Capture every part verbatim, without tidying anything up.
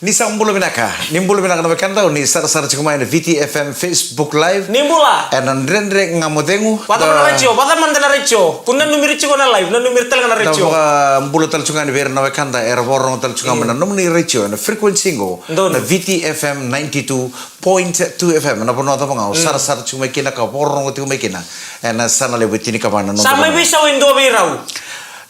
Ni sa bula vinaka, ni bula vinaka na wekada, ni sarasara tiko mai na V T F M Facebook Live. Ni bula. E na Dredre Ga Mo Cegu. Vata mada na retio, vata mada na retio. Ko nanumi retio na live, nanumi tale ga na retio. Da vakabula tale tiko ga ni vei ira na wekada era vakarorogo tale tiko ga mai na nomuni retio, e na frequency qo, na V T F M ninety-two point two F M. Na vanua cava ga o sarasara tiko mai kina ka vakarorogo tiko mai kina. E na yasana levu e tinikava na noda. Sa mai veisau e dua vei rau.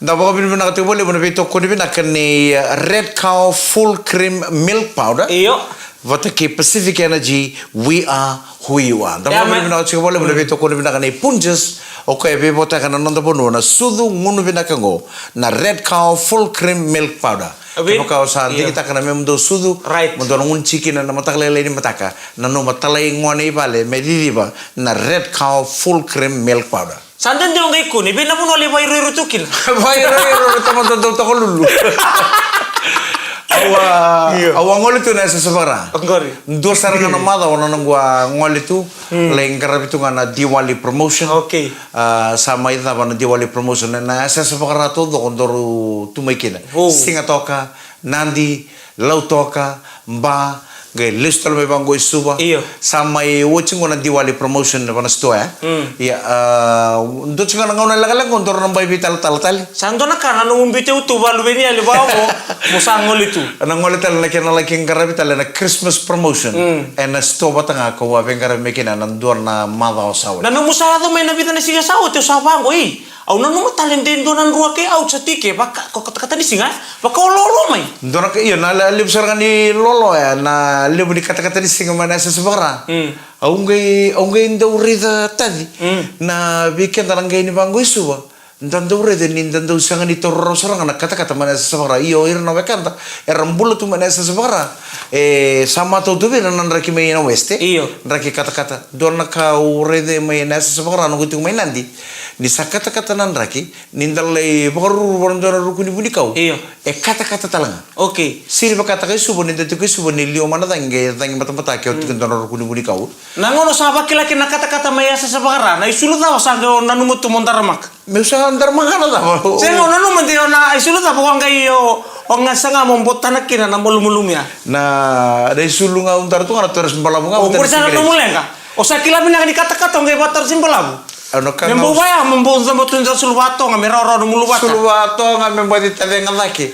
Da vakavinavinaka tiko vakalevu na veitokoni vinaka ni, uh, Red Cow Full Cream Milk Powder. Io. Vata kei Pacific Energy, we are who you are. Da vakavinavinaka tiko vakalevu na veitokoni vinaka ni Punjas, o koya e veivotaka na noda vanua na sucu gunu vinaka qo, na Red Cow Full Cream Milk Powder. Kevaka o sa digitaka na memudou sucu, mo dou na gunu tiko kina na mataka lailai ni mataka, nanuma talai gone i vale me ciciva na Red Cow Full Cream Milk Powder. Sa dede o qai kune, vei na vanua lai vairoiro tu kina. Vairoiro, tamata dau tokolulu. Au a, au a gole tu na yasayasa vakara. Dua sara ga na macawa na noqu a gole tu, lai qaravi tu ga na Diwali promotion. Okay. A, sa mai cava na Diwali promotion, na yasayasa vakara taucoko daru tu mai kina. Siga Toka, Nadi, Lautoka, Ba, qai lesu tale mai vaqo i Suva. Io. Sa mai oti qo na Diwali promotion va na sitoa, e? Ia, a, dua tiko ga na gauna lekaleka qo daru na bai veitalatala tale. Sa dua na ka na nomu biuta tu valu vei ni yali vaqo, mo sa gole tu. Na gole tale na kena laki qaravi tale na Christmas promotion. E na sitoa vata ga kau a veiqaravi mai kina na dua na macawa sa oti. Na nomu sa yaco mai na vica na siga sa oti, au sa vaqo, i. Au nanuma tale de dua na drua kei au sa tiko e vaka, ko katakata ni siga, vakaoloolo mai. Dua na ka, io, na le-, levu sara ga ni lolo, e, na levu ni katakata ni siga mai na yasayasa vakara. Au qai, au qai dau raica taci. Na vei keda na qai ni vaqo i Suva. Da dau raica ni da dau sega ni taura rawa sara ga na katakata mai na yasayasa vakara. Io, ira na wekada era bula tu mai na yasayasa vakara. E, sa matau tu vei ira na draki mai na West. Io. Draki katakata. Dua na ka au raica mai na yasayasa vakara, noqu tiko mai Nadi. Ni sa katakata na draki, ni da lai vakaruru vua na dua na ruku ni vunikau. Io. E katakata tale ga. Okay. Sega ni vakataka i Suva, ni da tiko i Suva, ni liwa mai na cagi, qai cagi batabata ke o tiko dua na ruku ni vunikau. Na gauna sa vakila kina na katakata mai yasayasa vakara, na isulu cava sa qai o nanuma tu mo daramaka? Meu sa daramaka na cava? Sega, o nanuma de o na isulu cava o qai o, o ga saga mo botana kina na malumalumu ya. Na, na isulu ga au dara tu ga na toresi balavu ga. O qori sa na nomu leqa. O sa kila vinaka ni katakata o qai vakatara si balavu. Au na ka me bau vaya, me bau cabo tu dua sulu vatoga, me rawarawa na mulu vata. Sulu vatoga, me baci tavega cake.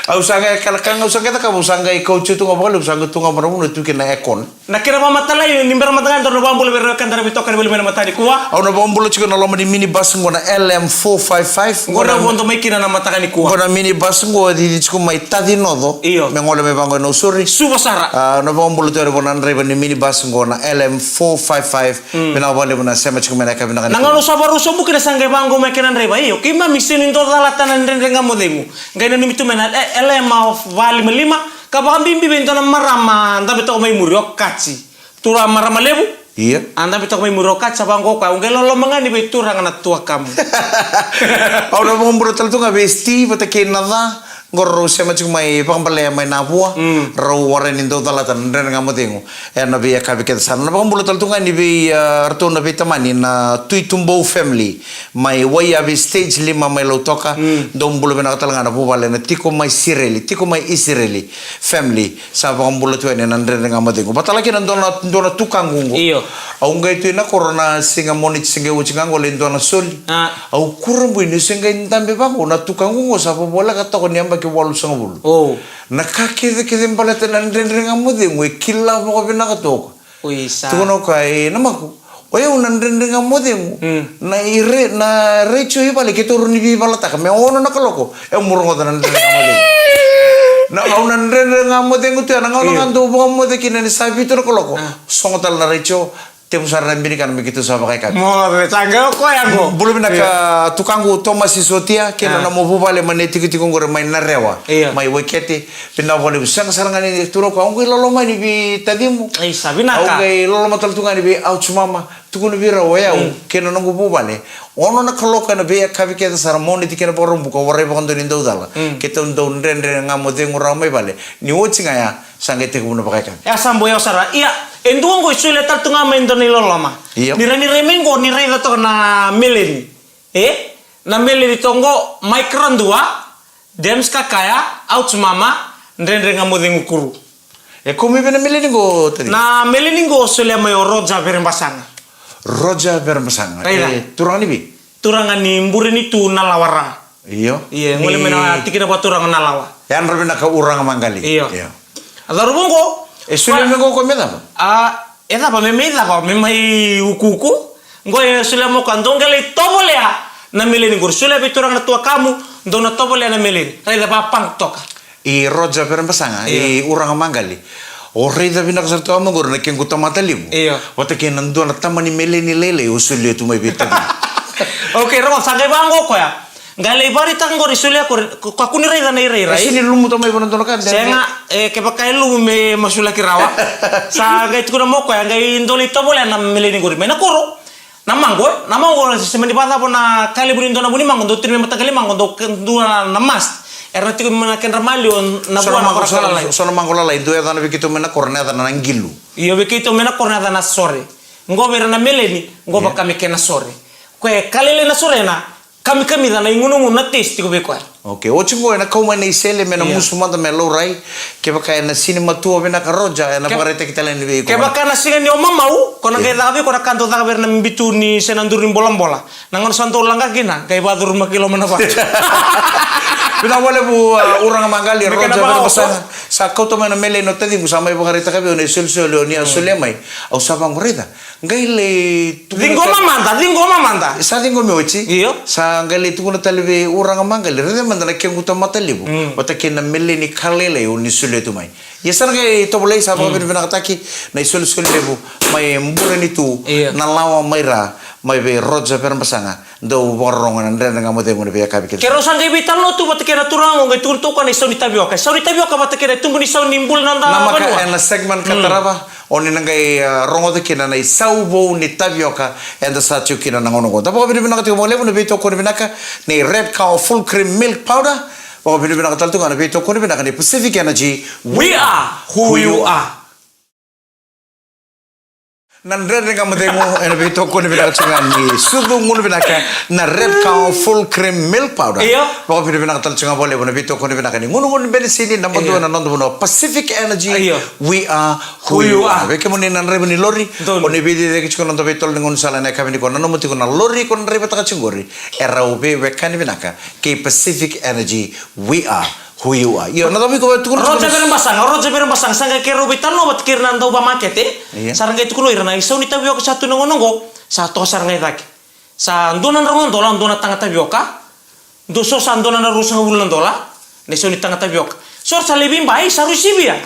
Au sa qai kala ka ga, au sa qai cakava, au sa qai kauti tu ga vakalevu, au sa qai tu ga vana vuna tu kina na aircon. Na kena vakamatalai, ni bera mada ga daru na vakabula vei ira na wekada ra veitokani voli mai na mataka nikua. Au na vakabula tiko na loma ni minibus qo na L M four five five. Qo na vodo mai kina na mataka nikua. Qo na minibus qo cici tiko mai Taci Noco. Io. Me gole mai vaqo e Nausori. Suva sara. A, na vakabula tu yani vua na draiva ni minibus qo na L M four five five. Vinaka vakalevu na sema tiko mai na yakavi vinaka nikua. Na gauna sa vakarau sobu kina sa qai vaqo mai kina na draiva. Io, keimami sega ni dau calata na Dredre Ga Mo Cegu. Qai nanumi tu mai na, e, L M va lima lima. Ka vakabibi vei dua na marama dabe toka mai muri, o Kati. Turaga marama levu. Ia. A dabe toka mai muri o Kati, sa vaqo o koya, au qai loloma ga ni vei turaga na tuakamu. Au na vakabula tale tu ga vei Steve vata kei Naca, qo rau sema tiko mai Vakabalea mai Navua, rau warai ni dau calata na Dredre Ga Mo Cegu. E na veiyakavi kece sara. Na vakabula tale tu ga ni vei, a, ratou na veitamani na Tui Tubou family. Mai Waiyavi stage lima mai Lautoka. Dou bula vinaka tale ga na vuvale na tiko mai Isireli, tiko mai Isireli family. Sa vakabula tu yani na Dredre Ga Mo Cegu. Vata kei na dua na, dua na tukaqu qo. Io. Au qai tu ina koro na siga Moniti se qai oti ga qo lai dua na soli. A. Au kurabui niu se qai dabe vaqo na tukaqu qo sa vovoleka toka ni yabaki walusagavulu. O. Na ka kecekece baleta na Dredre Ga Mo Cegu e kila vakavinaka toka. Oi, sa. Tukuna o koya, e, namaku, o yau na Dredre Ga Mo Cegu. Na ire, na retio i vale keitou rawa ni veivalataka me ono na kaloko. E, mo rogoca na Dredre Ga Mo Cegu. Na, au na Dredre Ga Mo Cegu tu ya, na gauna ga dou vakamoce kina ni sa vitu na kaloko. Sogo tale na retio, tevu sara na binikana me keitou sa vakayakavi. Mo re, sa qai o koya qo. Bula vinaka tukaqu Tomasi Sotia kei na nomu vuvale mai na itikotiko qori mai Narewa. Io. Mai Waikete. Vinaka vakalevu, sega sara ga ni tukuna o koya, au qai loloma ni vei tacimu. Isa, vinaka. Au qai loloma tale tu ga ni vei Ouch Mama, tukuna vei rau o yau kei na noqu vuvale. Ono na kaloko ena veiyakavi kece sara, Moniti kei na Vakaraubuka, warai vakadua ni dau cala. Keitou dau Dredre Ga Mo Cegu rawa mai vale. Ni oti ga ya, sa qai tekivu na vakayakavi. E a sa boi au sara. Ia, e dua qo e solia tale tu ga mai e dua na iloloma. Io. Ni ra ni rai mai qo, ni raica toka na Meleni. E? Na Meleni toka qo, Mike Radua, James Kakaya, Ouch Mama, Dredre Ga Mo Cegu Kuru. E kau mai vei na meleni qo, taci? Na meleni qo solia mai o Roger Verebasaga. Roger Verebasaga. Raica. E turaga ni vei? Turaga ni Burenitu, Nalawa ra. Io. Ia, gole mai na tikina vakaturaga o Nalawa. Yadra vinaka Uraga Maqali. Io. Io. A cauravou qo. E solia mai qo o koya me cava? A, e cava, me mai cava, me mai ukuuku. Qo e solia mai o koya, dou qai lai tovolea na meleni qori. Solia vei turaga na tuakamu, dou na tovolea na meleni. Raica, vapunk toka. I Roger Verebasaga, io, i Uraga Maqali. O raica vinaka sara tu mai qori na kequ tamata levu. Io. Vata kei na dua na tama ni meleni lailai o solia tu mai vei taci. Okay, rogoca, sa qai vaqo o koya. Qai lai vakaraitaka qori, solia qori, ko, kakua ni raica na irairai. E sega ni lumuta mai vua na dua na ka, de- Sega, e, kevaka e lumu me masulaki rawa. Sa qai tukuna mai o koya, qai dou lai tovolea na meleni qori mai na koro. Na maqo, e? Na maqo, se mani vakacava na ka levu ni dua na vu ni maqo, dou tiri mai mataqali maqo, dou k-, dua na, na mast. Era na tiko mai na kedra maliwa na vua na maqo, so na, so na maqo lalai, dua e yacana vei keitou mai na koro, na yacana na qilu. Io, vei keitou mai na koro na yacana na sore. Qo vei ira na meleni, qo vaka me kena sore. Ko e ka lailai na sorena, kamikamica na igunugunu, na taste tiko vei koya. Okay, oti qo ena kau mai na isele me na musu mada me laurai. Kevaka ena sini matua vinaka Roger, ena vakaraitaki tale yani vei iko. Kevaka na siga ni o mamau, ko na qai caka vei iko na ka dau caka vei ira na bitu ni se na duru ni bolabola. Na gauna sa dau laga kina, qai vacurumaki loma na vatu. Vinaka vakalevu, uh, Uraga Maqali, Roger Verebasaga. Sa kauta mai na meleni o taciqu, sa mai vakaraitaka vei au na isolisoli o ni a solia mai. Au sa vaqo raica. Qai lai tukuna. Ciqoma mada, ciqoma mada. Sa ciqomi oti. Io. Sa qai lai tukuna tale vei Uraga Maqali, raica mada na kequ tamata levu. Mm. Vata kei na meleni ka lailai o ni solia tu mai. Ia sa na qai tovolei, sa vakavinavinakataki na isolisoli levu mai Burenitu, io, Nalawa mai ra, mai vei Roger Verebasaga. Dou vakarorogo ena Dredre Ga Mo Cegu ena veiyakavi kece. Keirau sa qai veitalanoa tu vata kei na turaga qo, qai tukuna tu o koya na isau ni tavioka. Isau ni tavioka vata kei na tubu ni isau ni bula na noda vanua. Namaka ena segment ka tarava, o ni na qai, ah, rogoca kina na isau vou ni tavioka eda sa tiko kina na gauna qo. Da vakavinavinaka tiko vakalevu na veitokoni vinaka ni Red Cow Full Cream Milk Powder. Vakavinavinaka tale tu ga na veitokoni vinaka ni Pacific Energy. We are who you are. Na Dredre Ga Mo Cegu ena veitokoni vinaka tiko ga ni sucu gunu vinaka na Red Cow Full Cream Milk Powder. Io. Vakavinavinaka tale tiko ga vakalevu na veitokoni vinaka ni gunugunu ni benisini, naba dua ena noda vanua, Pacific Energy. Io. We are who you are. Vei kemuni na draiva ni lori, o ni veiciciyaki tiko na noda veitolo ni gaunisala ena yakavi nikua, nanuma tiko na lori ko na draivataka tiko qori, e rau veiwekani vinaka kei Pacific Energy. We are who you are. Io, na cava iko via tukuna? Roger Verebasaga, Roger Verebasaga, sa qai keirau veitalanoa vata kei ira na dau vakamakete. Io. Sa ra qai tukuna o ira na isau ni tavioka sa tu na gauna qo, sa toka sara ga i cake. Sa dua na drau na dola dua na taga tavioka. Dua so sa dua na drau ruasagavulu na dola na isau ni taga tavioka. So ra sa lai veibai, sa rui sivia.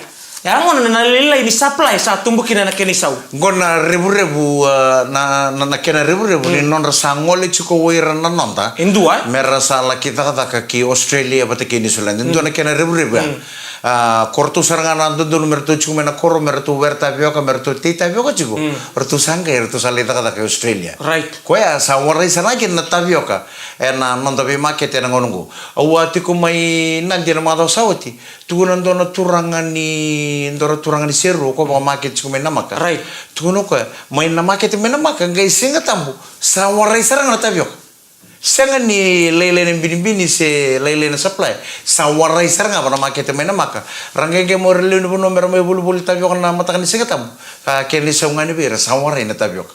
Ya gona na lailai ni supply sa tubu kina na kena isau. Qo na revurevu, ah, na, na, na kena revurevu ni nodra sa gole tiko o ira na noda. E dua, e? Me ra sa laki cakacaka ki Australia vata kei New Zealand. E dua na kena revurevu ya. Mm. Ah, ko ratou sara ga na dodonu me ratou tiko mai na koro, me ratou were tavioka, me ratou tei tavioka tiko. Mm. Ratou sa qai, ratou sa lai cakacaka i Australia. Right. Koya sa warai sara ga kina na tavioka ena noda veimakete ena gauna qo. Au a tiko mai Nadi ena macawa sa oti. Tukuna dua na turaga ni, dua na turaga ni Seru, o koya vakamakete tiko mai Namaka. Right. Tukuna o koya, mai na makete mai Namaka, qai Sigatabu, sa warai sara ga na tavioka. Sega ni lailai na binibini se lailai na supply. Sa warai sara ga va na makete mai Namaka. Ra qai qai mai o ira lewe ni vanua me ra mai volivoli tavioka na mataka ni Sigatabu. Ka kena isau ga ni vei ira, sa warai na tavioka.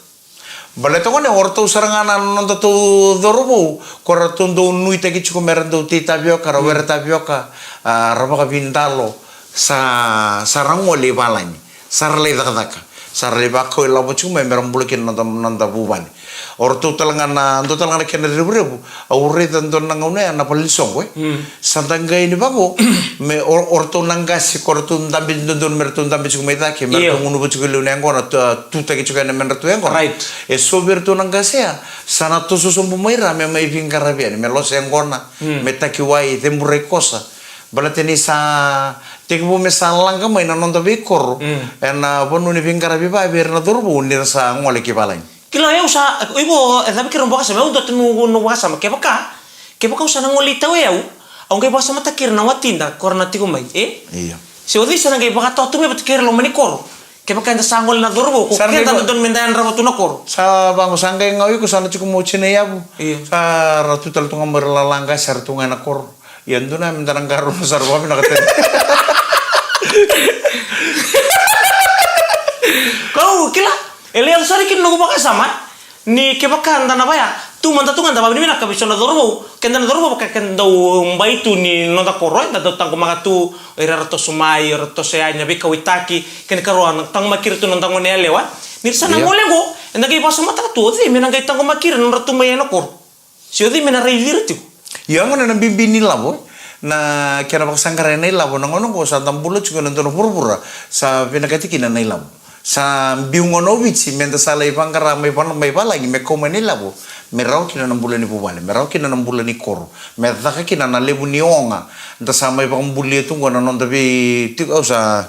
Baleta gona o ratou sara ga na nodatou cauravou, ko ratou dau nuitaki tiko me ra dau tei tavioka, ra were tavioka, a, ra vakavidalo, sa, sa ra gole i valagi, sa ra lai cakacaka, sa ra lai vakau ilavo tiko mai me ra bula kina na noda, noda vuvale. O ratou tale ga na, dua tale ga na kena revurevu, au raica dua na gauna ya na valenisoqo, e. Mm. Sa da qai ni vaqo, me o, o ratou na qase, ko ratou dabe dodonu me ratou dabe tiko mai cake, me ratou gunuva tiko i liu na yaqona, tu, tutaki tiko yani me ratou yaqona. Right. E so vei ratou na qase ya, sa na toso sobu mai ra me mai veiqaravi yani, me losa yaqona, mm, me taki wai, ceburai kosa. Baleta ni sa tekivu me sa laga mai na noda veikoro, mm, ena vanua ni veiqaravi va vei ira na cauravou ni ra sa gole ki valagi. Kila, au sa, o iko, e cava keirau vakasama, au dua tu noqu, noqu vakasama, kevaka, kevaka au sa na gole i tau e au, au qai vakasamataki ira na watida, ko ra na tiko mai, e? Io. Se o cei sa na qai vakatoka tu mai vata kei ira loma ni koro, kevaka eda sa gole na cauravou, ko keda dodonu meda yadrava tu na koro. Sa vaqo, sa qai ga o iko, sa na tiko mai o tina i yavu. Io. Sa ra tu tale tu ga mai ira lala qase, sa ra tu ga ena koro. Ia dua na me da na qarauna sara vakavinaka tale. Kila, e levu sara kina noqu vakasama. Ni kevaka da na vaya, tu mada tu ga da vavinavinaka vei so na cauravou, keda na cauravou vaka keda dau bai tu ni noda koro, eda dau taqomaka tu, o ira era toso mai, era toso yani, na veikauwaitaki, kena ikarua na taqomaki ira tu na noda gone yalewa. Ni ra sa na gole qo, eda qai vakasamataka tu, o cei me na qai taqomaki ira na nodra tu mai ena koro. Se o cei me na raici ira tiko. Ia gona na bibi ni lavo, na kena vakasaqarai na ilavo, na gauna oqo sa da bula tiko ena dua na vuravura sa vinakati kina na ilavo. Sa biu gona o Viti me da sa lai vaqara mai va-, mai valagi me kau mai na ilavo, me rawa kina na bula ni vuvale, me rawa kina na bula ni koro, me caka kina na levu ni oga da sa mai vakabulia tu qo na noda vei tiko, au sa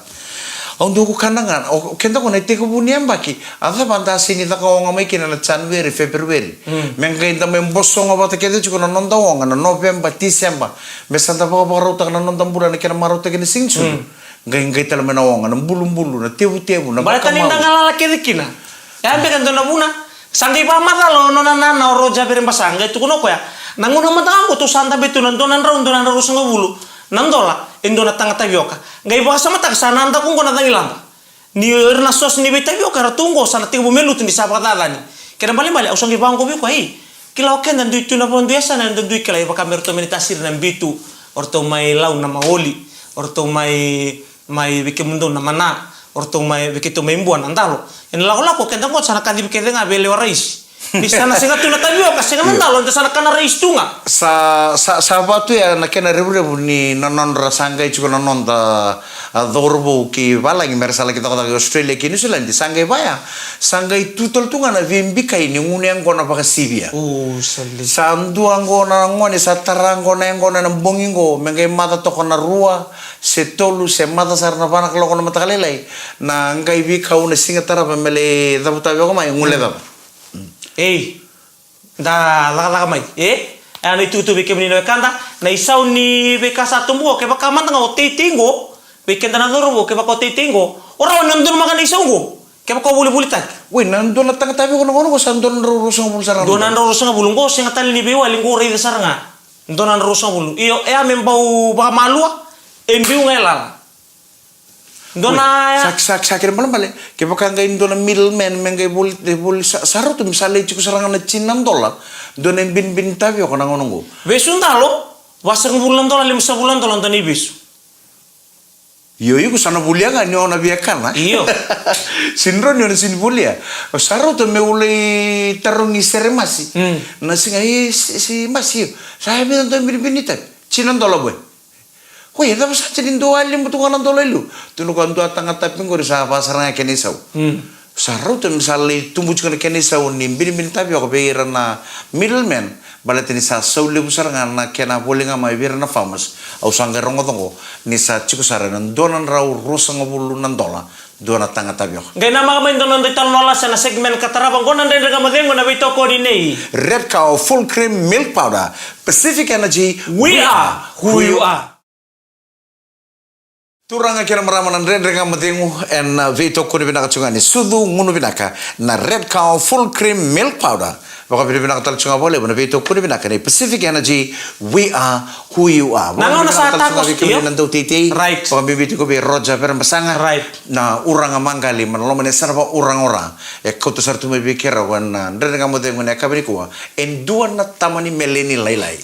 Au dua ku kana ga, o keda ko na itekivu ni yabaki, a cava da sega ni caka oga mai kina na January, February. Mm. Me qai da mai bosoga vata kece tiko na noda oga na November, December. Me sa da vakavakarautaka na noda bula na kena marautaki na siga ni sucu. Mm. Qai, qai tale mai na oga, na bulubulu, na tevutevu, na baleta ni da vakamau. Galala kece kina. Ya beka dua na vuna. Sa qai vakamacala o nona nana o Roger Verebasa, qai tukuna o koya. Na gauna mada ga ko tou sa dabe tu na dua na drau, dua na drau ruasagavulu na dola, e dua na taga tavioka. Qai vakasamataka sa na daku oqo na cagilaba. Ni o ira na source ni veitavioka era tu oqo sa na tekivu me lutu ni sa vakacacani. Kena ibalebale, au sa qai vaqo vei koya, ei. Kila o keda dui tu na vakadui yasana, eda dui kila, e vaka me ratou mai na tasiri na Bitu, o ratou mai Lau na Maoli, o ratou mai, mai vei kemudou na Mana, o ratou mai vei keitou mai Bua na Dalo. Ena lakolako, keda qo sa na kacivi kece ga vei lewa raisi. Ni sa na sega tu na tavioka, sega na dalo, eda sa na kana raisi tu ga. Sa, sa, sa vatu ya na kena revurevu ni na nodra sa qai tiko na noda, a, cauravou ki valagi me ra sa laki cakacaka i Australia kei New Zealand, sa qai vaya. Sa qai tu tale tu ga na veibikai ni gunu yaqona vakasivia. O, sa le. Sa dua qo na gone, sa tara qo na yaqona ena bogi qo, me qai maca toka na rua, se tolu, se maca sara na va na kaloko na mataka lailai. Na qai veikau na siga tarava me lai cavuta vei koya mai, gule cava. Ei, da cakacaka mai, e? E a na itukutuku vei kemuni na wekada, na isau ni veika sa tubu qo, kevaka mada ga o teitei qo, vei keda na cauravou, kevaka o teitei qo, o rawa ni o donumaka na isau qo, kevaka o volivolitaki. Oi, na dua na taga tavioka na gauna qo sa dua na drau ruasagavulu sara ga. Dua na drau ruasagavulu qo, sega tale ni veiwali qo, raica sara ga. Dua na drau ruasagavulu. Io, e a me bau vakamalua, e biu ga e lala. Dua na ya. Sa, sa, sa kena ibalebale, kevaka qai dua na middleman me qai voli, e voli sa, sa rauta me sa lai tiko sara ga na tini na dola, dua na ibinibini tavioka na gauna oqo. Vesu dalo, vasagavulu na dola, limasagavulu na dola, dua na ivesu. Io, iko sa na volia ga ni o na via kana. Io. Sega ni rawa ni o na sega ni volia. Sa rauta meu lai tarogi sere masi. Mm. Na siga, e, se, se masi, io. Sa e vica dua ibinibini tavi. Tini na dola vua. Oi, e cava sa tini dua wale butu ga na dola e liu. Tukuna o koya dua taga tapi qori sa va sara ga kena isau. Mm. Sa rauta me sa lai tubu tiko na kena isau ni binibini tavioka vei ira na middleman. Baleta ni sa sau levu sara ga na kena voli ga mai vei ira na farmers. Au sa qai rogoca qo ni sa tiko sara ena dua na drau ruasagavulu na dola. Dua na taga tavioka. Qai namaka mai dua na noda italanoa lasa ena segment ka tarava oqo na Dredre Ga Mo Cegu ena veitokoni nei Red Cow Full Cream Milk Powder, Pacific Energy. We are who you are. Turaga kei na marama, na Dredre Ga Mo Cegu ena veitokoni vinaka tiko ga ni sucu gunu vinaka, na Red Cow Full Cream Milk Powder. Vakavinavinaka tale tiko ga vakalevu na veitokoni vinaka nei Pacific Energy, we are who you are. Na gauna sa tako, io. Na dau teitei. Right. Vakabibi tiko vei Roger Verebasaga. Right. Na uraga maqali mai na loma ni yasana vakauraga o Ra. E kauta sara tu mai vei keirau ena Dredre Ga Mo Cegu ena yakavi nikua e dua na tama ni meleni lailai.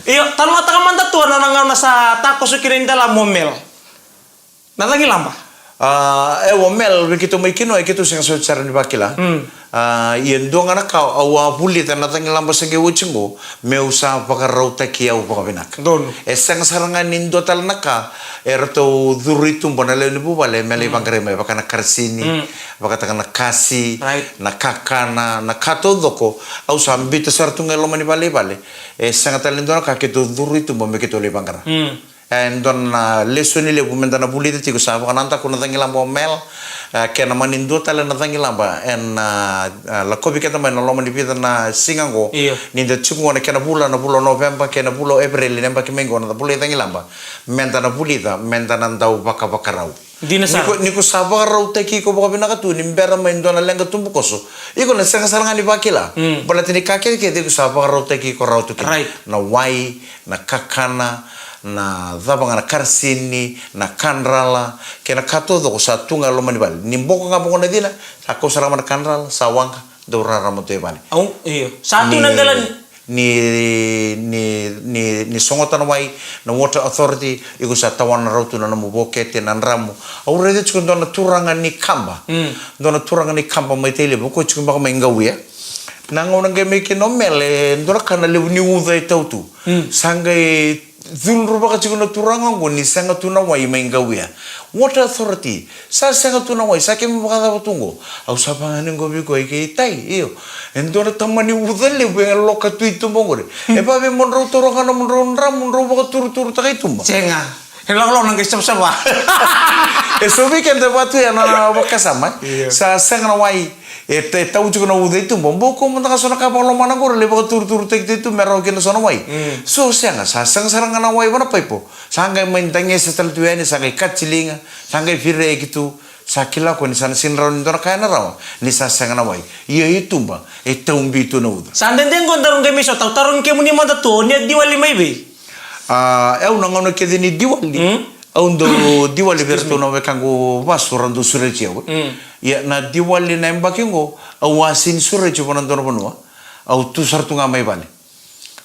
Io, talanoataka mada tu na gauna sa takoso kina i Delamu o Mel. Na cagilaba. A, e, o Mel, vei keitou mai Kinoa, e keitou sega soti sara ni vakila. Mm. A, ia dua ga na ka au a vulica na cagilaba se qai oti qo, meu sa vakarautaki au vakavinaka. Donu. E sega sara ga ni dua tale na ka e ratou curu i tuba na lewe ni vuvale me lai vaqarai mai, vaka na karasini, mm, vakataka na kasi, right, na kakana, na ka taucoko. Au sa biuta sara tu ga e loma ni vale i vale. E sega tale ni dua na ka keitou curu i tuba me keitou lai vaqara. Mm. E dua na lesoni levu meda na vulica tiko, sa vakanadaku na cagilaba o Mel. E, kena mani dua tale na cagilaba ena, e, lakovi keda mai na loma ni vica na siga oqo. Io. Ni da tiko oqo na kena vula, na vula o Noveba kei na vula o Epereli, na yabaki mai oqo, na vula i cagilaba. Meda na vulica, meda na dau vakavakarau. Dina sara. Ni ko, ni ko sa vakarautaki iko vakavinaka tu ni bera mai dua na leqa tubukoso, iko na sega sara ga ni vakila. Mm. Baleta ni ka kecekece iko sa vakarautaki iko rawa tu kina. Right. Na wai, na kakana, na cava ga na karasini, na kadrala, kei na ka taucoko sa tu ga e loma ni vale. Ni boko ga vaqo na cina, sa kau sara ga mai na kadrala, sa waqa, dau rarama tu e vale. Au, io. Sa tu na dela ni, ni, ni, ni, ni sogota na wai, na Water Authority, iko sa tawana rau tu na nomu vokete, na dramu. Au raica tiko dua na turaga ni Kaba. Mm. Dua na turaga ni Kaba mai Tailevu, ko tiko baka mai Qauia. Na gauna qai mai kina o Mele, dua na ka na levu ni uca e tau tu. Mm. Sa qai cudruvaka tiko na turaga oqo ni sega tu na wai mai Qauia. Water Authority, sa sega tu na wai, sa keimami vakacava tu oqo? Au sa vagani oqo vei koya, kei tai, io. E dua na tamani uca levu e loka tu i tuba oqori. E vave mo drau taura ga nomudrau dramu, drau vakaturuturutaka i tuba. Sega. E lakolako na qai savasava. E so vei keda e vatu ya na, na vakasama, e? Io. Sa sega na wai, e, e tau tiko na uca i tuba. Bau kau mada ga so na ka vakalomana qori, lai vakaturuturutaki tu i tuba me rawa kina so na wai. Mm. So sega, sa sega sara ga na wai va na paipo. Sa qai mai dagese tale tu yani, sa qai kaciliga, sa qai fireki tu. Sa kila ko ni sa na sega ni rawa ni dua na ka ena rawa, ni sa sega na wai. Ia i tuba, e tau bitu na uca. Sa dede qo daru qai mai so, tau tarogi kemuni mada tu, o ni a Diwali mai vei? A, e au na gauna kece ni Diwali. Mm. Au dau Diwali vei iratou na wekaqu vasu ra dau sureti au. Mm. Ia na Diwali na yabaki qo, au a sega ni sureti vua na dua na vanua. Au tu sara tu ga mai vale.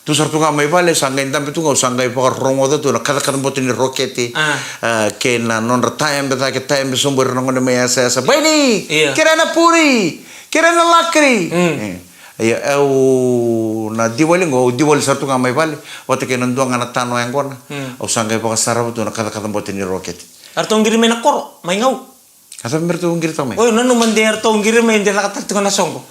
Tu sara tu ga mai vale, sa qai dabe tu ga, au sa qai vakarogoca tu na kacakaca bote ni rokete. A. A, kei na nodra tayabe cake, tayabe sobu ira na gone mai yasayasa. Baini! Ia. Kerea na puri! Kerea na lakri! Mm. E. Ia, au na Diwali qo, au Diwali sara tu ga mai vale, vata kei na dua ga na tano yaqona. Mm. Au sa qai vakasarava tu na kacakaca bote ni rokete. Eratou qiri mai na koro, mai Gau. A cava me ratou qiritaka mai? Oi, nanuma de ratou qiri mai de caka tale tiko na soqo.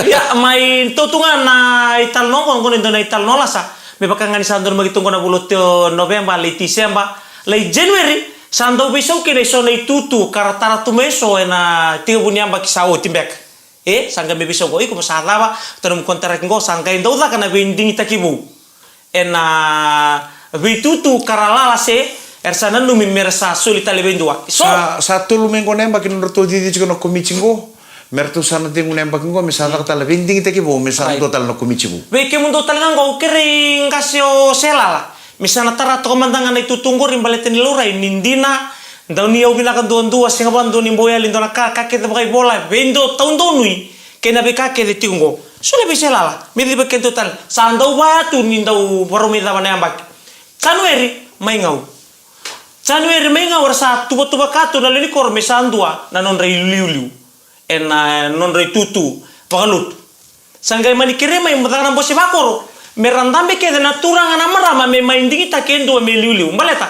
Ia, mai tou tu ga na italanoa qo, qo na dua na italanoa lasa. Me vaka ga ni sa donumaki tu qo na vula o Noveba, lai Tiseba, lai January, sa dau veisau kina e so na itutu ka ra tara tu mai e so ena tekivu ni yabaki sa oti beka. E, sa qai me veisau qo, iko mo sa cava, tou nomu konitaraki qo, sa qai dau caka na veidigitaki vou. Ena veitutu ka ra lala se era sa nanumi me ra sa soli tale vei dua. So sa, sa tolu mai qo na yabaki nodratou cici tiko na komiti qo. Me ratou sa na cegu na yabaki qo me sa caka tale veidigitaki vou me sa dua tale na komiti vou. Vei kemudou tale ga qo, au kerei qase o Selala me sa na tara toka mada ga na itutu qori baleta ni laurai ni dina. Dau ni au vinaka duadua, sega vakadua ni bau yali dua na ka, ka kece vakaivola, vei dua taudonui. Kei na veika kece tiko qo. Solia vei Selala me civa kece tale. Sa dau vaya tu ni dau varau mai cava na yabaki. January mai Gau. January mai Gau era sa tuvatuvaka tu na lewe ni koro me sa dua na nodra iliuliu ena nodra itutu vakalotu. Sa qai mani kerea mai mo caka na bose vakoro me ra dabe kece na turaga na marama me mai digitaki e dua me liuliu. Baleta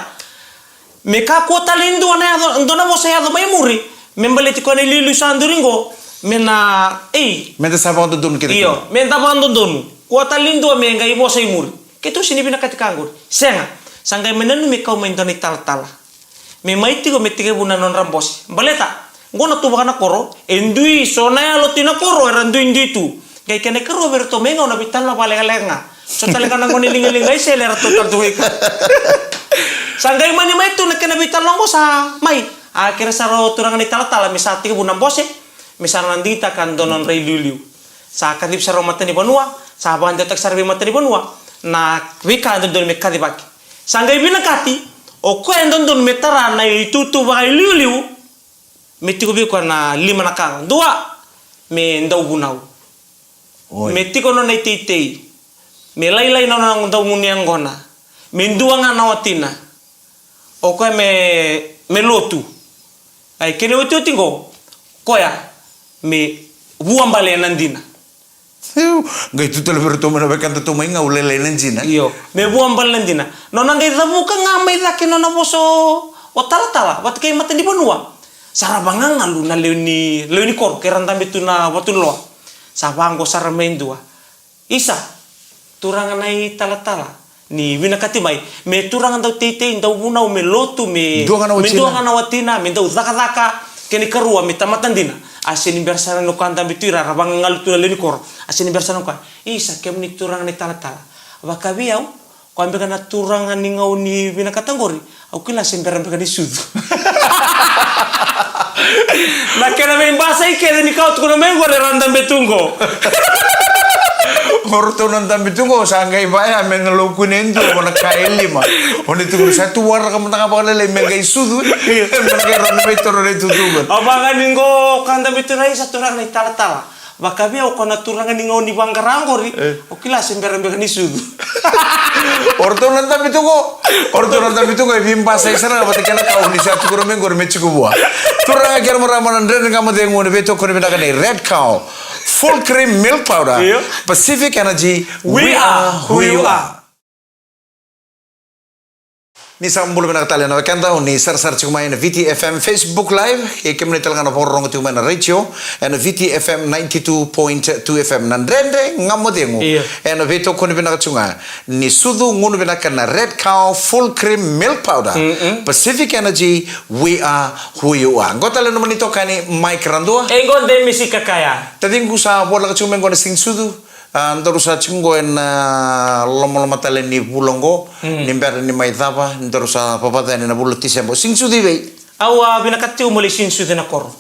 me kakua tale ni dua na yaco, dua na vosa yaco mai muri me baleti koya na iliuliu sa duri qo. Me na, ei. Me da sa vakadodonu kece. Io, me da vakadodonu. Kua tale ni dua me qai vosa i muri. Keitou sega ni vinakati ka qori. Sega. Sa qai mai nanumi me kau mai dua na italatala me mai tiko me tekivu na nodra bose. Baleta qo na tu vaka na koro, e dui so na yalo tu na koro era duidui tu. Qai kena ikarua vei iratou mai Gau na veitalanoa vakalekaleka ga. So tale ga na gone ligaliga i Sele eratou tale tu vei iko. Sa qai mani mai tu na kena veitalanoa qo sa mai. A kerea sara o turaga na italatala me sa tekivu na bose, me sa na digitaka dua na nodra iliuliu. Sa kacivi sara o matanivanua, sa vakadewataki sara vei matanivanua na veika e dodonu me kacivaki. Sa qai vinakati o koya e dodonu me tara na itutu vakailiuliu me tiko vei koya na lima na ka. Dua, me dau vunau. Oi. Me tiko nona iteitei. Me lailai nona dau gunu yaqona. Me dua ga na watina. O koya me, me lotu. Ai, kena iotioti qo, koya me vuabale ena dina. Iu, qai tu tale vei iratou mai na wekadatou mai Gau, lailai na dina. Io, me vuabale na dina. Nona qai cavuka ga mai cake nona vosa o talatala vata kei matanivanua. Sa ra vagagalu na lewe ni, lewe ni koro kei ra dabe tu na vatuloa. Sa vaqo sara mai dua. Isa, turaga na italatala, ni vinakati mai me turaga dau teitei, dau vunau, me lotu, me dua ga na watina, me dau cakacaka, kena ikarua me tamata dina. A sega ni bera sara ni o koya dabe tu i ra, ra vagagalu tu na lewe ni koro. A sega ni bera sara ni o koya. Isa, kemuni turaga na italatala, vaka vei au, koya beka na turaga ni Gau ni vinakata qori. Au kila se bera beka ni sucu. Na kena veibasai kece ni ka au tukuna mai qori era dabe tu qo. O ratou na dabe tu qo sa qai vaya me na laukuni e dua ko na ka e lima. O ni tukuna sa tu waraka mada ga vakalailai me qai sucu. Me na qai rawa ni mai toro na itutu qo. A vaka ni qo ka dabe tu na isa turaga na italatala. Vakavei au ko na turaga ni gauna ni vaqara qori. O kila se bera beka ni sucu. O ratou na dabe tu qo. O ratou na dabe tu qo e veibasai sara ga vata kei na ka o ni sa tukuna mai qori me tiko vua. Turaga kei na marama na Dredre Ga Mo Cegu na veitokoni vinaka nei Red Cow. Full cream milk powder. Io. Pacific Energy. We are who you are. Ni sa bula vinaka tale na wekada, o ni sarasara tiko mai na V T F M Facebook Live, e kemuni tale ga na vakarorogo tiko mai na radio, e na V T F M ninety-two point two F M na Dredre Ga Mo Cegu. Io. E na veitokoni vinaka tiko ga ni sucu gunu vinaka na Red Cow Full Cream Milk Powder. Mm-mm. Pacific Energy, we are who you are. Qo tale na nomuni itokani Mike Radua. E qo de misi kakaya. Taciqu sa volaka tiko mai qo na siga ni sucu. A, daru sa tiko qo e na lomaloma tale ni vula qo, ni bera ni mai cava, daru sa vavaca yani na vula Tiseba. O siga ni sucu i vei? Au a vinakata tiko mo lai siga ni sucu e na koro.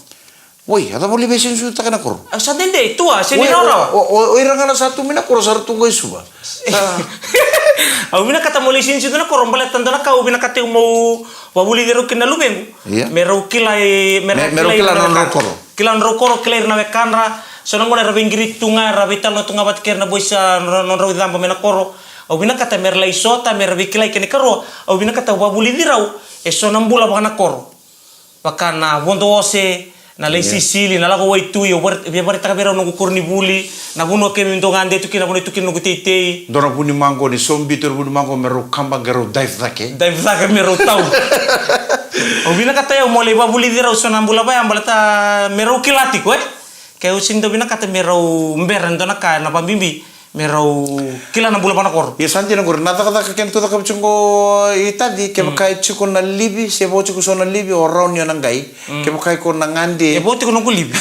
Oi, a cava o lai vei siga ni sucu taka e na koro? Au sa dede, tua, se ni rawarawa. O, o, o ira ga na sa tu mai na koro, sa ra tu qo e Suva. Au vinakata mo lai siga ni sucu e na koro, baleta dua na ka au vinakata tiko mo vavulici rau kina na luvequ. Ia. Me rau kila, me rau kila na nodrau koro. Kila nodrau koro, kila ira na wekadra. So na gauna era veiqiriti tu ga, era veitalanoa tu ga vata kei ira na boys, a, nodra, nodrau icaba mai na koro. Au vinakata me ra lai sota, me ra veikilai kei na ikarua. Au vinakata au vavulici rau e so na bula vaka na koro. Vaka na vodo ose, na lai sisili, na lako waitui, au via vakaraitaka vei rau noqu koronivuli, na vanua keimami dau gade tu kina, na vanua e tu kina noqu teitei. Dua na vunimaqo ni sobi tu na vunimaqo me rau kaba qai rau dive cake. Dive cake me rau tau. Au vinakata au mo lai vavulici rau so na bula vaya baleta me rau kila tiko, e? Ke au sega ni dau vinakata me rau bera e dua na ka na vabibi me rau kila na bula vaka na koro. Ia sa dina qori na cakacaka kena tu cakava tiko qo i Taci, kevaka e tiko na livi, se vo tiko so na livi, o rawa ni o na qai. Kevaka iko na gade. E vo tiko noqu livi.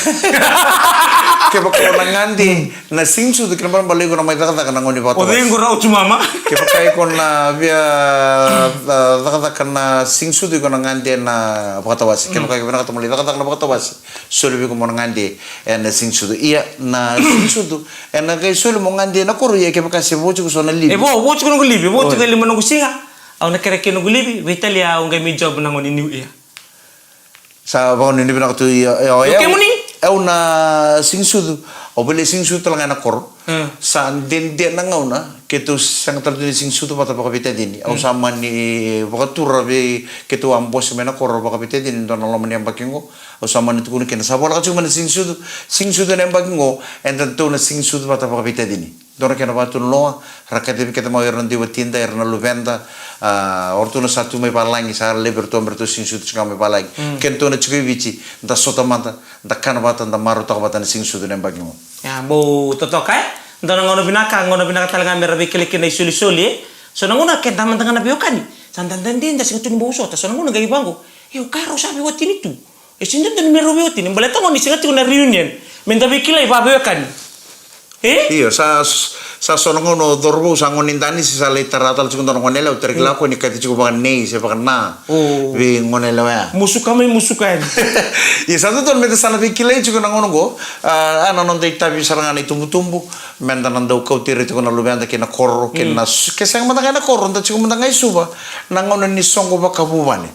Kevaka o na gade, na siga ni sucu kena balabala iko na mai cakacaka na gauna ni vakatawase. O cei qo rau tu mama? Kevaka iko na via, a, cakacaka na siga ni sucu iko na gade na vakatawase. Kevaka iko vinakata mo lai cakacaka na vakatawase. Soli vei iko mo na gade e na siga ni sucu. Ia na siga ni sucu e na qai soli mo gade e na koro, ia kevaka se vo tiko so na livi. E vo, vo tiko noqu livi, vo tiko e lima noqu siga. Au na kerekere noqu livi, veitalia au qai mai job na gauna ni New Year. Sa vakanuinui vinaka tu, ia, ia, ia, kemuni? Au na siga ni sucu, au vale siga ni sucu tale ga e na koro. Sa dede na gauna keitou sega tale tu ni siga ni sucu vata vakaveitacini. Au sa mani vakatura vei keitou a bose mai na koro vakaveitacini dua na loma ni yabaki qo. Au sa mani tukuna kina sa volaka tiko mai na siga ni sucu. Siga ni sucu e na yabaki qo, eda tou na siga ni sucu vata vakaveitacini. Dua na kena vakatulewa, ra kacivi kece mai o ira na dui watida, ira na luveda, a, o ratou na sa tu mai valagi, sa levu iratou me ratou siga ni sucu tiko ga mai valagi. Kedatou na tiko i Viti, da sota mada, da kana vata, da marautaka vata na siga ni sucu na yabaki qo. Ia, bau totoka, e? Dua na gauna vinaka, gauna vinaka tale ga me ra veikilai kina na isolisoli, e? So na gauna keda mada ga na veiwekani. Sa da, da, da, da sega tu ni bau sota, so na gauna qai vaqo. E, o koya rau sa veiwatini tu. E sega ni dodonu me rau veiwatini, baleta gona ni sega tiko na reunion. Me da veikilai vaveiwekani. E? Io, sa, sa so na gauna o cauravou sa gone i danisi sa lai tara tale tiko dua na goneyalewa, tara kila ko ni kaci tiko vaka nei se vaka na. Vei goneyalewa ya. Musuka mai, musuka yani. Ia sa dodonu me da sa na veikilai tiko na gauna oqo. A, a na noda itavi sara ga na itubutubu. Me da na dau kauti ira tiko na luveda kei na koro, kei na su-, ke sega mada ga na koro, da tiko mada ga i Suva. Na gauna ni soqo vakavuvale.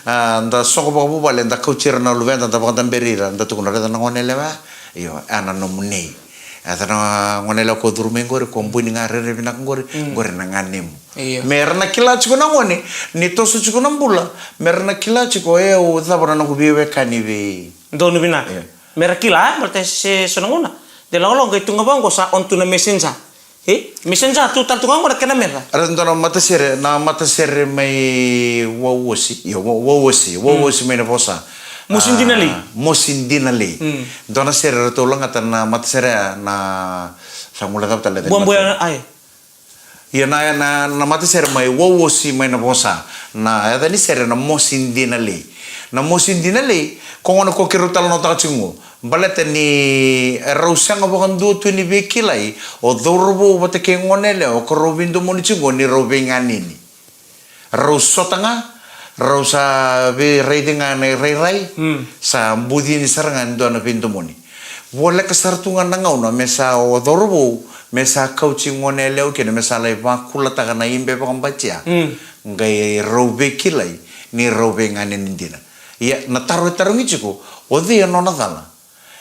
A, da soqo vakavuvale, da kauti ira na luveda, da vakadaberi ira, da tukuna raica na goneyalewa. Io, a na nomu nei. A, na goneyalewa ko curu mai qori, ko buni ga rairai vinaka qori, qori na ganemu. Io. Me ra na kila tiko na gone, ni toso tiko na bula, me ra na kila tiko e au cava na noqu veiwekani vei. Donu vinaka. Io. Me ra kila, e, baleta se so na gauna. De lakolako qai tu ga vaqo sa on tu na messenger. E? Messenger tu tale tu ga qo na kena meca. Era dua na matasere, na matasere mai Wauosi. Io, Wa-, Wauosi, Wauosi mai na vosa. Mosi Dinalei. A, Mosi Dinalei. Dua na sere ratou lagata na matasere ya na sa gula cava tale. Buabua, ai. Ia na, na, na matasere mai Wauosi mai na vosa. Na yaca ni sere na Mosi Dinalei. Na Mosi Dinalei, ko gona ko keirau talanoataka tiko qo. Baleta ni rau sega vakadua tu ni veikilai o cauravou vata kei goneyalewa ko rau veidomoni tiko qo ni rau veiganeni. Rau sota ga, rau sa veiraici ga na irairai, sa bucini sara ga e dua na veidomoni. Voleka sara tu ga na gauna me sa o cauravou me sa kauti gone yalewa kina me sa lai vakulataka na ibe vakabatia. Mm. Qai rau veikilai ni rau veiganeni dina. Ia na taro e tarogi tiko, o cei e nona cala?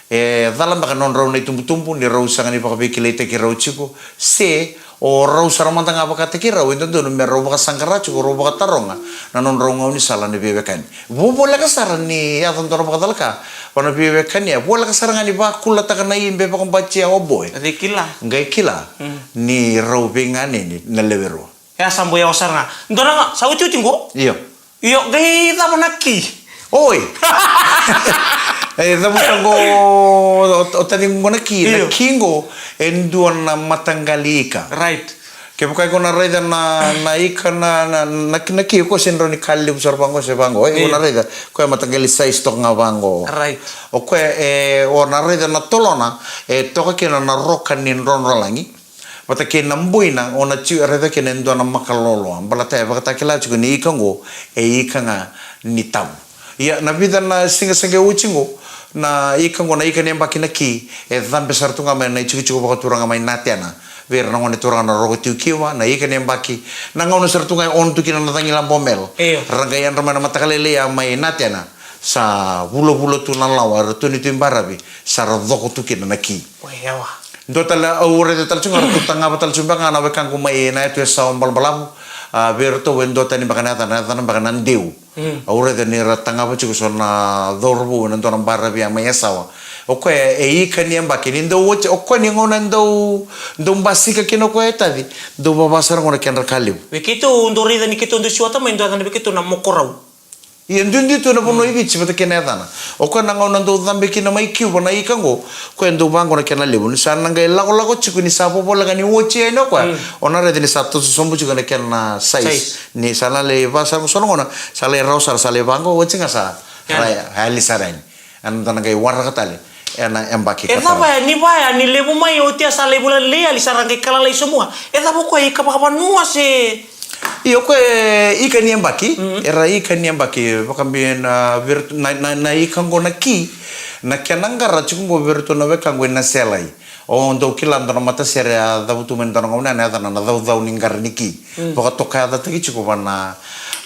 E cala beka nodrau na itubutubu ni rau sega ni vakaveikilaitaki rau tiko, se o rau sara mada ga vakataki rau e dodonu me rau vakasaqara tiko, rau vakataroga na nodrau gaunisala na veiwekani? Vo voleka sara ni yaco dua na vakacalaka vua na veiwekani, a voleka sara ga ni vakulataka na ibe vakabatia o boy. Qai kila. Qai kila. Mm. Ni rau veiganeni na lewe rua. E a sa boi yawa sara ga. Dua na ga, sa utiuti qo? Io. Io, qai cava na ki? Oi. E cavuta qo, o, o taci qo na ki, na Io. Ki qo, e dua na mataqali ika. Right. Kevaka iko na raica na, na ika na, na, na, na ki, o koya se drau ni ka levu sara vaqo se vaqo. E, iko Io. Na raica, koya mataqali size toka ga vaqo. Right. O koya, e, o na raica na tolona, e toka kina na roka ni drodrolagi. Vata kei na boina, o na tiko e raica kina e dua na makaloloa. Baleta e vakatakila tiko ni ika qo, e ika ga ni tavu. Ia, na vica na siga sa qai oti qo, na ika qo, na ika ni yabaki na ki, e cabe sara tu ga mai na itikotiko vakaturaga mai Natena. Vei ira na gone turaga na Roko Tui Kiva, na ika ni yabaki, na gauna sara tu ga e on tu kina na cagilaba o Mel. Io. Ra qai yadra mai na mataka lailai a mai Natena. Sa vulavula tu na lawa, era tu ni tu i baravi, sa ra coko tu kina na ki. Oi, yawa. Dua tale, au raica tale tiko ga, ratou tagava tale tiko beka ga na wekaqu mai na yatu e Sawa Balabalavu. A, vei iratou e dua tani beka na yacana, na yacana beka na Deu. Mm. Au raica ni ra tagava tiko so na cauravou ena dua na baravi a mai Yasawa. O koya e ika ni yabaki, ni dau oti, o koya ni gauna dau, dau basika kina o koya e taci, dau vava sara gona kedra ka levu. Vei keitou, dau raica ni keitou dau siwata mai, dau yacana vei keitou na mokorau. Ia duidui tu na vanua i Viti vata kei na yacana. O koya na gauna dau cabe kina mai Kiuva na ika qo, koya dau vaqo na kena levu. Ni sa na qai lakolako tiko ni sa vovoleka ni oti yani o koya. Mm. O na raica ni sa toso sobu tiko na kena size. Size. Ni sa na lai va sara qo so na gauna, sa lai rawa sara, sa lai vaqo, oti ga sa. Ia. Rai, yali sara yani. Ena dua na qai waraka tale. Ena yabaki E ka cava tara. E, ni vaya, ni levu mai, oti a sa lai vula lei, yali sara qai kalalai sobu ga. E cava o koya ika vakavanua se Io, o koya e ika ni yabaki, mm, era ika ni yabaki, vakabi na, vei iratou, na, na, na ika qo na ki, na kena qara tiko qo vei iratou na wekaqu e Naselai. O dau kila dua na matasere a cavutu mai dua na gauna, na yacana na Caucau ni Qara ni Ki. Mm. Vakatokayacataki tiko va na,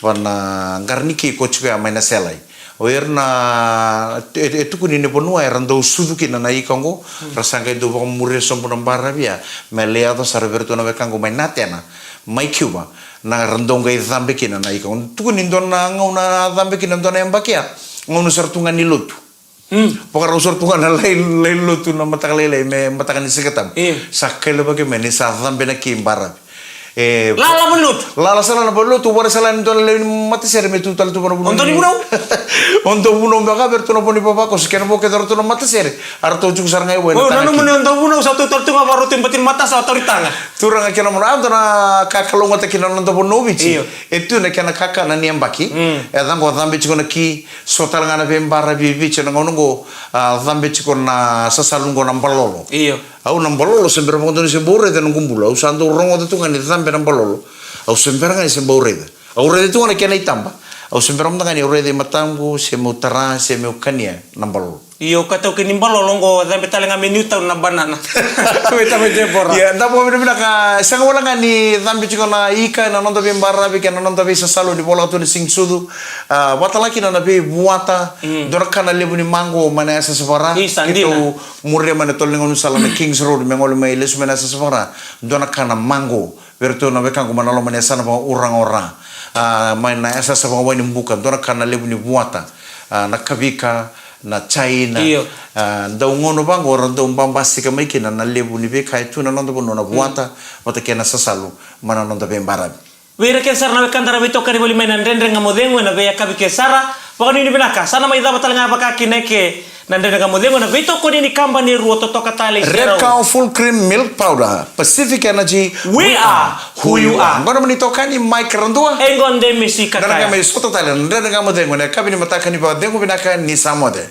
va na Qara ni Ki ko tiko ya mai Naselai. O ira na, e, e tukuni ni vanua era dau sucu kina na ika qo, mm, ra sa qai dau vakamuria sobu na baravi ya, me lai yaco sara vei iratou na wekaqu mai Natena, mai Kiuva, na ra dau qai cabe kina na ika qo. Tukuni dua na gauna a cabe kina dua na yabaki ya, gauna sara tu ga ni lotu. Mm. Vakarau sara tu ga na lai, lai lotu na mataka lailai me mataka ni Siga Tabu. Io. Sa kailavaki mai ni sa cabe na ki baravi. E, lala valelotu. Lala sara na valelotu, warai sara na dua na lewe ni matasere me tu tale tu vana vunau. O dau ni vunau? O dau vunau beka vei iratou na vo ni vavakoso, kena vo kece o ratou na matasere. A ratou tiko sara ga i wai na tana ki. O, nanuma ni o dau vunau sa tu tale tu ga vakarau tu i bati ni matasa, a tauri taga. Turaga kei na marama, a dua na ka kalougata kina na noda vanua o Viti. Io. E tu na kena kakana ni yabaki. Mm. E ca qo cabe tiko na ki, so tale ga na veibaravi e Viti ena gauna qo, a, cabe tiko na sasalu qo na balolo. Io. Au na balolo se bera vakadua ni se bau raica ena noqu bula. Au sa dau rogoca tu ga ni cabe na balolo. Au se bera ga ni se bau raica. Au raica tu ga na kena itaba. Au se bera mada ga ni au raica i mataqu, se meu tara, se meu kania na balolo. Io, ka taukei ni balolo qo, cabe tale ga me Newtown na banana. Vei tama i Debora. Ia, da vakavinavinaka, sega wale ga ni cabe tiko na ika ena noda veibaravi kei na noda veisasalu ni voleka tu na siga ni sucu. A, vakatale kina na veivuata, mm, dua na ka na levu ni maqo mai na yasayasa vaka-Ra. Isa, dina. Keitou muria mai na tolo ni gaunisala na Kings Road, me gole mai lesu mai na yasayasa vaka-Ra. Dua na ka na maqo, vei iratou na wekaqu mai na loma ni yasana vakauraga o Ra. A, mai na yasayasa vaka-Wainibuka, dua na ka na levu ni vuata. A, na kavika, na jaina. Io. A, dau gauna vaqo, ra dau babasika mai kina na levu ni veika e tu na noda vanua na vuata, mm, vata kei na sasalu, mai na noda veibaravi. Vei ira kece sara na wekada ra veitokani voli mai na Dredre Ga Mo Cegu ena veiyakavi kece sara. Vakanuinui vinaka, sa na mai cava tale ga vakakina eke na Dredre Ga Mo Cegu ena veitokoni ni kabani e rua totoka tale i Serau. Red Cow Full Cream Milk Powder, Pacific Energy, we are who you are. Qo na nomuni itokani Mike Radua. E qo Demesi Kakaya. Da na qai mai sota tale na Dredre Ga Mo Cegu ena yakavi ni mataka ni vakacegu vinaka ni sa moce.